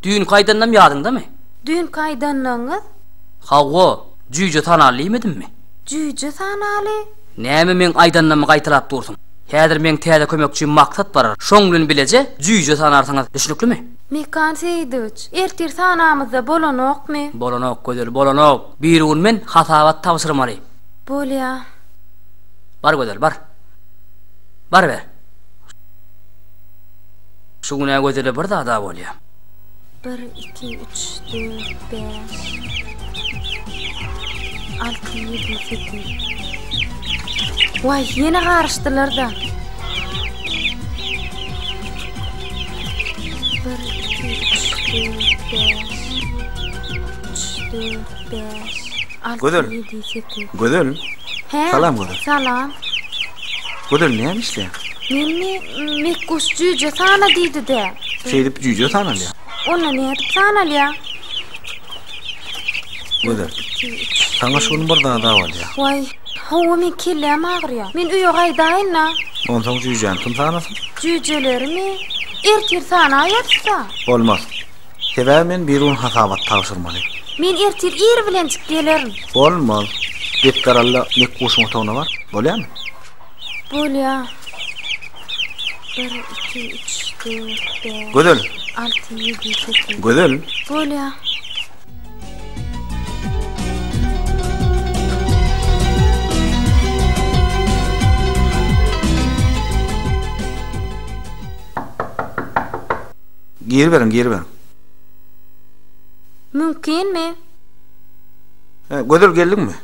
Düýnki aýdanlam ýadyňdamy? Düýnki aýdanlaryňyz? Hawa, jüýje sanaly diýmedimmi? Jüýje sanaly? Näme meň aýdanlarymy gaýtalap dursuň? Häzir meň täze kömekçim Maksat barar, şoň bilen bileje jüýje sanarsyňyz, düşnüklimi? Mekan Seýidowiç, ertir sanamyzda bolanokmy? Bolanok, Gözel, bolanok. Birigün men hasabat tabşyrmaly. Bolýa. Bar Gözel, bar. Baryber. Şu gün-ä Gözele bir zad-a bolýa. Bir, iki, üç, dört, bäş, alty, ýedi, sekiz. Waý, ýene garyşdylar-da. Bir, iki, üç, dört, bäş, üç, dört, bäş, alty, Gözel. ýedi, sekiz. Gözel. Hä? Salam Gözel. Salam. Gözel näme işleýäň? Menmi? Mekguş jüýje sana diýdi-dä. Şeýdip jüýje sanalýar. Onda nädip sanalýar? Gözel. Saňa şu gün bir zad-a bolýar. Waý, hawa meň kelläm agyrýar. Men öýe gaýdaýyn-da. Onsoň jüýjäni kim sanasyn? Jüýjelerimi ertir sanaýarys-da. Bolmaz. Sebäbi men bir gün hasabat tabşyrmaly. Men ertir ir bilenjik gelerin. Bolmaz. Depder al-da, Mekguşuň otagyna bar. Bolýarmy? Bolýar. Bir, iki, üç, dört, bäş. Gözel. Alty, ýedi, sekiz. Gözel. Bolýar. Giriberiň, giriberiň. Mümkinmi? Hä, Gözel geldiňmi?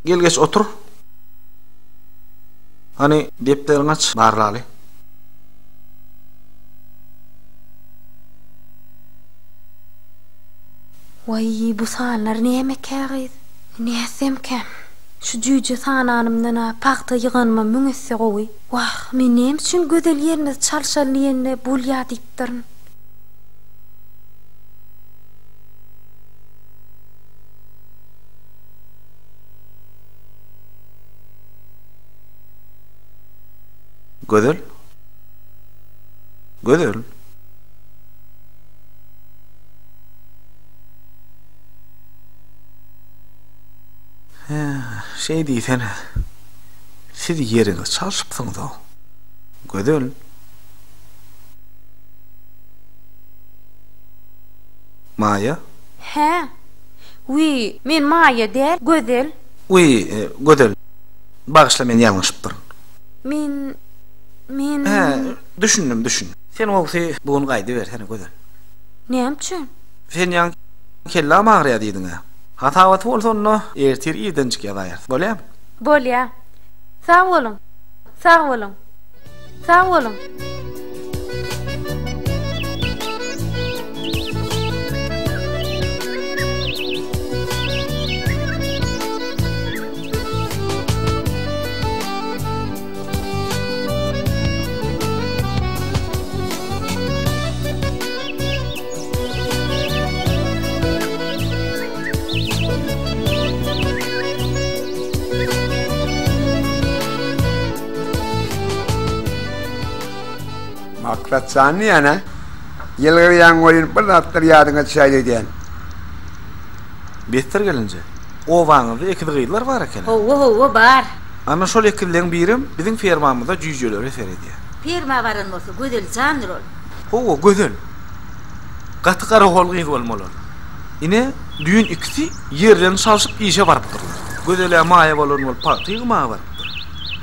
Gel geç otur. Hany, depderiňi aç, barlaly. Waý, bu sanlar nämekä gyz? Nätsemkäm? Şu jüýje sananymdan-a pagta ýyganyma müň esse gowy. Wah, men näme üçin Gözel ýerimizi çalşaly diýende bolýa diýipdirin. Gözel? Gözel? Hä, şeý diýsene. Siz ýeriňizi çalşypsyňyz-ow. Gözel? Maýa? Hä? Wiý, men Maýa däl, Gözel. Wiý, Gözel, bagyşla men ýalňyşypdyryn. Men, men. Hä, düşündim, düşündim. Sen gowusy bu gün gaýdybersene, Gözel. Näme üçin? Sen ýaňy kelläm agyrýar diýdiň-ä. Hasabaty bolsa onda ertir irdenjik ýazaýarys. Bolýamy? Bolýa. Sag boluň. Sag boluň. Sag boluň. Maksat jan diýýän-ä? Ýylgyrýaň welin bir zatlar ýadyňa düşäýdi öýdýän. Besdir gelinje. Obaňyzda ekiz gyzlar bar eken-ä? Howwa, howwa, bar. Ana şol ekizleň birem biziň fermamyzda jüýjelere seredýär. Ferma baran bolsa Gözel jandyr ol. Howwa, Gözel. Gaty garagol gyz bolmaly ol. Ine, düýn ikisi ýerlerini çalşyp işe barypdyrlar. Gözel-ä Maýa bolan bolup pagta ýygmaga barypdyr.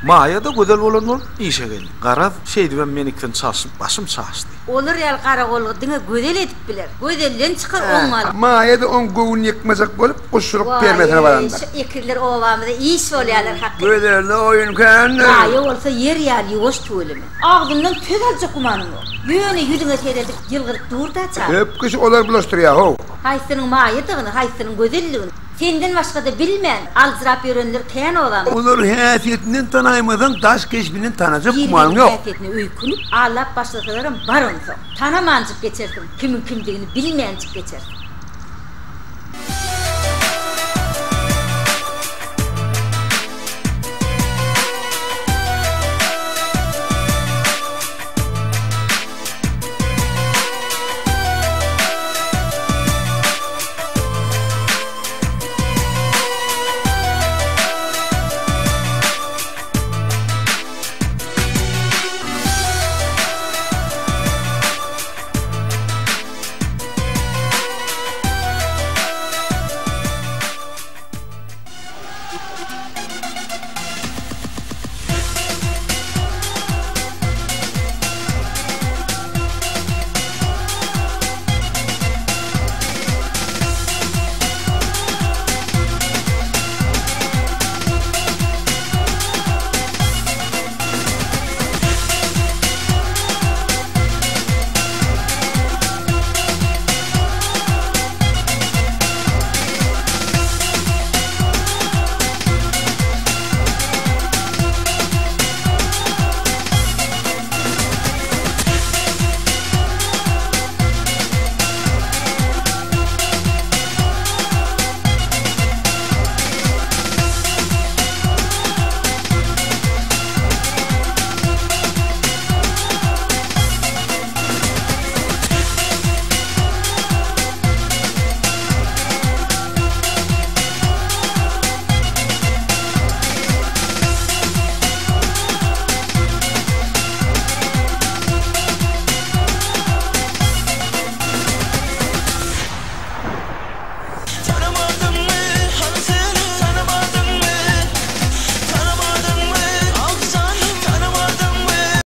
Maýa-da Gözel bolan bolup işe geldi. Garaz, şeýdibem men ikisini çalşyp başym çaşdy. Olar ýaly garagollygy diňe Gözel edip biler. Gözelden çykar oňňalyk. Maýa-da oň göwnüni ýykmajak bolup, guşçulyk fermasyna Waý, barandyr. şu ekizler obamyza iş bolýarlar hakyt. Gözelde oýun kändir. Maýa bolsa ýer ýaly ýuwaş tüweleme. Agzyndan söz aljak gümanyň ýok. Ýöne ýüzüňe seredip ýylgyryp dur-da çaga. Köp kişi olar bulaşdyrýar-how. Haýsynyň Maýadygyny, haýsynyň Gözelligini senden başga-da bilmän, aljyrap ýörenler kän obamyzda. Olary häsiýetinden tanaýmasaň, daş keşbinden tanajak gümanyň Bir-biriniň ýok. häsiýetine öýkünip, aldap başlasalaram bar onsoň. Tanamanjyk geçersiň, kimiň kimdigini bilmänjik geçersiň.